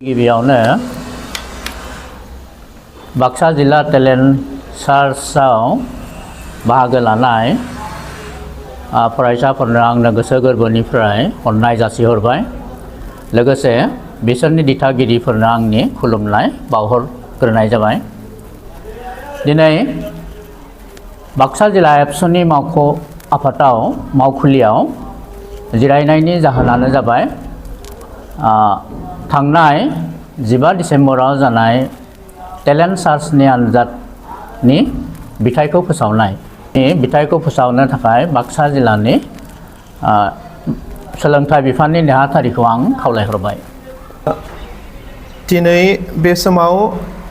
गिबियावनो बाक्सा जिल्ला टेलेन्ट सार्चआव बाहागो लानाय फरायसाफोरनो आंनो गोसो गोरबोनिफ्राय अननाय जासिहरबाय। लोगोसे बिसोरनि दिथागिरिफोरनो आंनि खुलुमनाय बावहरग्रोनाय जाबाय। दिनै बाक्सा जिल्ला एबसुनि मावख' आफादाव मावखुलियाव जिरायनायनि जाहोनानो जाबाय थांनाय 15 डिसेम्बराव जानाय टेलेन्ट सार्चनि आनजादनि बिथायखौ फोसावनाय। बिथायखौ फोसावनो थाखाय बाक्सा जिल्लानि सोलोंथाइ बिफाननि नेहाथारिखौ आं खावलायहरबाय। दिनै बे समाव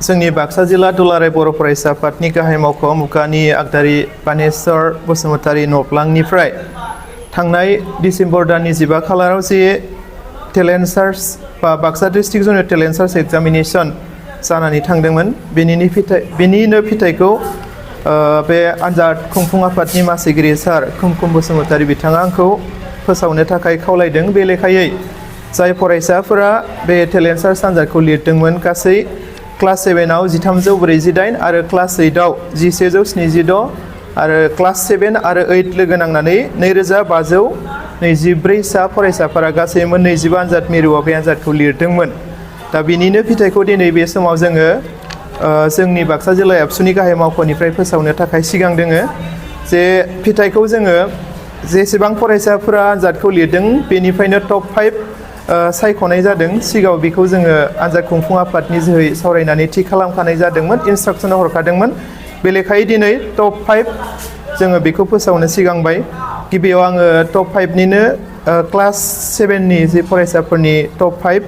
जोंनि बाक्सा जिल्ला दुलाराय बर' फरायसा आफादनि गाहाय मावख' मुगानि आगदारि बानेश्वर बसुमतारी न'फ्लांनिफ्राय थांनाय डिसेम्बर दाननि 15 खालाराव जे टेलेन्ट सार्च बा Baksa district junior talent search examination जानानै थांदोंमोन। बेनिनो फिथाइखौ बे आनजाद खुंफुं आफादनि मासिगिरि सार खुमकुम बसुमतारी बिथाङा आंखौ फोसावनो थाखाय खावलायदों। बे लेखायै जाय फरायसाफोरा बे टेलेन्ट सार्च आनजादखौ लिरदोंमोन गासै क्लास 7आव 1348 आरो क्लास 8आव 1176 आरो क्लास 7 आरो 8 लोगो नांनानै 2524 सा फरायसाफोरा गासै मोन 25 आनजाद मिरुआव बे आनजादखौ लिरदोंमोन। दा बिनिनो फिथाइखौ दिनै बे समाव जोङो जोंनि बाक्सा जिल्ला एबसुनि गाहाय मावख'निफ्राय फोसावनो थाखाय सिगां दोङो। जे फिथाइखौ जोङो जेसेबां फरायसाफोरा आनजादखौ लिरदों बेनिफ्रायनो टप 5 सायख'नाय जादों। सिगाङाव बेखौ जोङो आनजाद खुंफुं आफादनि जोहै सावरायनानै थि खालामखानाय जादोंमोन, इन्सट्राक्सन हरखादोंमोन। बे लेखायै दिनै टप 5 जोङो बेखौ फोसावनो सिगांबाय। गिबियाव आङो टप 5निनो क्लास 7नि जे फरायसाफोरनि टप 5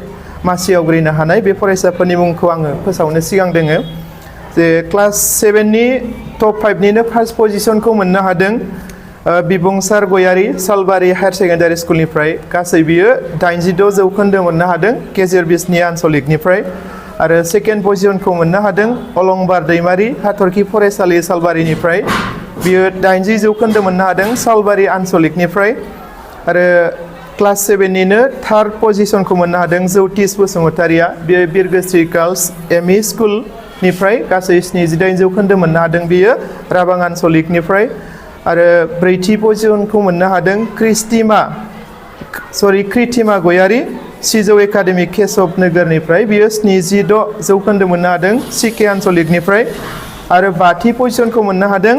मासि आवग्रिनो हानाय बे फरायसाफोरनि मुंखौ आङो फोसावनो सिगां दोङो। जे क्लास 7नि टप 5निनो फार्स्ट पजिशनखौ मोननो हादों बिबुंसार गयारि सालबारि हायार सेकेन्डारि स्कुलनिफ्राय। गासै बियो 86 जौखोन्दो मोननो हादों गेजेर बिसनि आनसलिकनिफ्राय। आरो सेकेन्ड पजिशनखौ मोननो हादों अलंबार दैमारि हाथरखि फरायसालि सालबारिनिफ्राय। बियो 80 जौखोन्दो मोननो हादों सालबारि आनसलिकनिफ्राय। आरो क्लास 7निनो थार्ड पजिशनखौ मोननो हादों जौतिस बसुमतारिया। बियो बिरगोस्रि गार्ल्स एमइ स्कुलनिफ्राय गासै 78 जौखोन्दो मोननो हादों बियो राबां आनसलिकनिफ्राय। आरो ब्रैथि पजिशनखौ मोननो हादों कृतिमा गयारि सिजौ एकाडेमि केशव नोगोरनिफ्राय। बियो 76 जौखोन्दो मोननो हादों सिके आनसलिकनिफ्राय। आरो बाथि पजिशनखौ मोननो हादों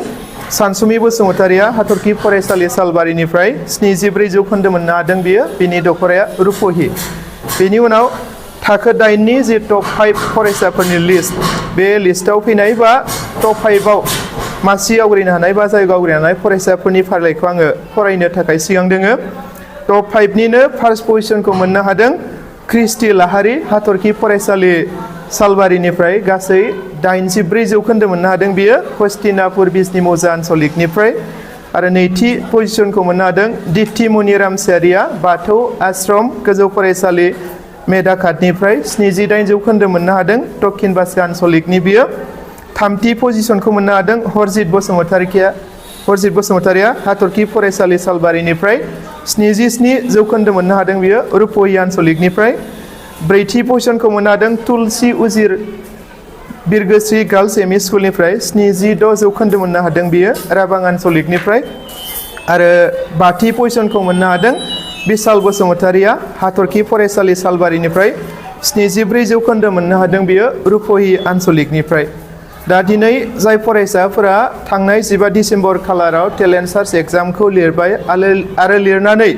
सानसुमि बसुमतारिया हाथरखि फरायसालि सालबारिनिफ्राय 74 जौखोन्दो मोननो हादों बियो। बिनि दख'राया रुपहि। बेनि उनाव थाखो 8नि जे टप 5 फरायसाफोरनि लिस्ट, बे लिस्टआव फैनाय बा टप 5आव मासि आवग्रिनो हानाय बा जायगा आवग्रिनो हानाय फरायसाफोरनि फारिलाइखौ आङो फरायनो थाखाय सिगां दोङो। टप 5निनो फार्स्ट पजिशनखौ मोननो हादों क्रिस्टि लाहारि हाथरखि फरायसालि सालबारिनिफ्राय। गासै 84 जौखोन्दो मोननो हादों बियो हस्तिनापुर बिजनि मौजा आनसलिकनिफ्राय। आरो नैथि पजिशनखौ मोननो हादों दिप्ति मनिराम सियारिया बाथौ आश्रम गोजौ फरायसालि मेदाखातनिफ्राय। 78 जौखोन्दो मोननो हादों दक्षिण बाक्सा आनसलिकनि बियो। थामथि पजिशनखौ मोननो हादों हरजित बसुमतारिया हाथरखि फरायसालि सालबारिनिफ्राय। 77 जौखोन्दो मोननो हादों बियो रुपहि आनसलिकनिफ्राय। ब्रैथि पजिशनखौ मोननो हादों तुलसि उजिर बिरगोस्रि गार्ल्स एमइ स्कुलनिफ्राय। 76 जौखोन्दो मोननो हादों बियो राबां आनसलिकनिफ्राय। आरो बाथि पजिशनखौ मोननो हादों बिशाल बसुमतारिया हाथरखि फरायसालि सालबारिनिफ्राय। 74 जौखोन्दो मोननो हादों बियो रुपहि आनसलिकनिफ्राय। दा दिनै जाय फरायसाफोरा थांनाय 15 डिसेम्बर खालाराव टेलेन्ट सार्च एग्जामखौ लिरबाय आरो लिरनानै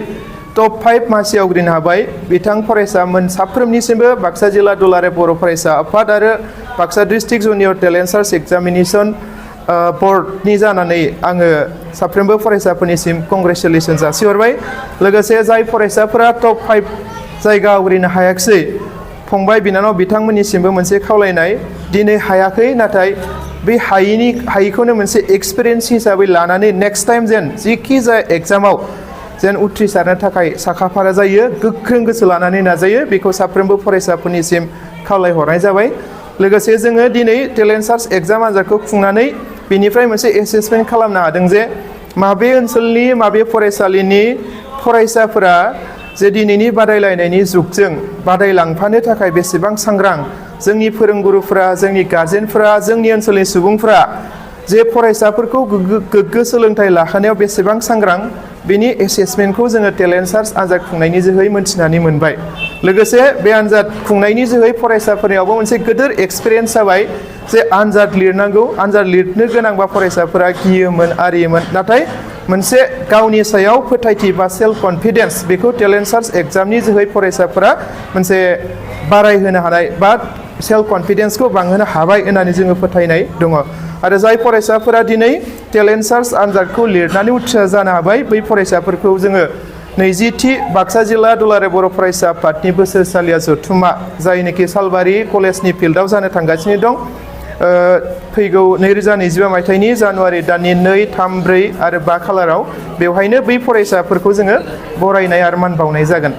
टप 5 मासि आवग्रिनो हाबाय, बिथां फरायसामोन साफ्रोमनिसिमबो बाक्सा जिल्ला दुलाराय बर' फरायसा आफाद आरो Baksa district junior talent search examination बर्डनि जानानै आङो साफ्रोमबो फरायसाफोरनिसिम कंग्रेचुलेसन जासिहरबाय। लोगोसे जाय फरायसाफोरा टप 5 जायगा आवग्रिनो हायाखिसै फंबाय बिनानाव बिथांमोननिसिमबो मोनसे खावलायनाय, दिनै हायाखै नाथाय बे हायिखौनो मोनसे एक्सपिरियेन्स हिसाबै लानानै नेक्स्ट टाइम जेन जिखि जाया एग्जामाव जेन उथ्रिसारनो थाखाय साखाफारा जायो, गोख्रों गोसो लानानै नाजायो, बेखौ साफ्रोमबो फरायसाफोरनिसिम खावलायहरनाय जाबाय। लोगोसे जोङो दिनै टेलेन्ट सार्च एग्जाम आनजादखौ खुंनानै बेनिफ्राय मोनसे एसेसमेन्ट खालामनो हादों जे माबे ओनसोलनि माबे फरायसालिनि फरायसाफोरा जे दिनैनि बादायलायनायनि जुगजों बादायलांफानो थाखाय बेसेबां सांग्रां जोंनि फोरोंगुरुफोरा, जोंनि गार्जेनफोरा, जोंनि ओनसोलनि सुबुंफोरा जे फरायसाफोरखौ गोग्गो सोलोंथाइ लाहोनायाव बेसेबां सांग्रां बेनि एसेसमेन्टखौ जोङो टेलेन्ट सार्च आनजाद खुंनायनि जोहै मोनथिनानै मोनबाय। लोगोसे बे आनजाद खुंनायनि जोहै फरायसाफोरनियावबो मोनसे गिदिर एक्सपिरियेन्स जाबाय जे आनजाद लिरनांगौ, आनजाद लिरनो गोनांबा फरायसाफोरा गियोमोन आरियोमोन, नाथाय मोनसे गावनि सायाव फोथायथि बा सेल्फ कनफिडेन्स बेखौ टेलेन्ट सार्च एग्जामनि जोहै फरायसाफोरा मोनसे बारायहोनो हानाय बा सेल्फ कनफिडेन्सखौ बांहोनो हाबाय होननानै जोङो फोथायनाय दङ। आरो जाय फरायसाफोरा दिनै टेलेन्ट सार्च आनजादखौ लिरनानै उथ्रिसार जानो हाबाय बै फरायसाफोरखौ जोङो 20थि बाक्सा जिल्ला दुलाराय बर' फरायसा आफादनि बोसोरसालिया जथुम्मा जायनोखि सालबारि कलेजनि फिल्डआव जानो थांगासिनो दं फैगौ 2025 मायथाइनि जानुवारि दाननि 2, 3, 4 आरो 5 खालाराव बेवहायनो बै फरायसाफोरखौ जोङो बरायनाय आरो मान बावनाय जागोन।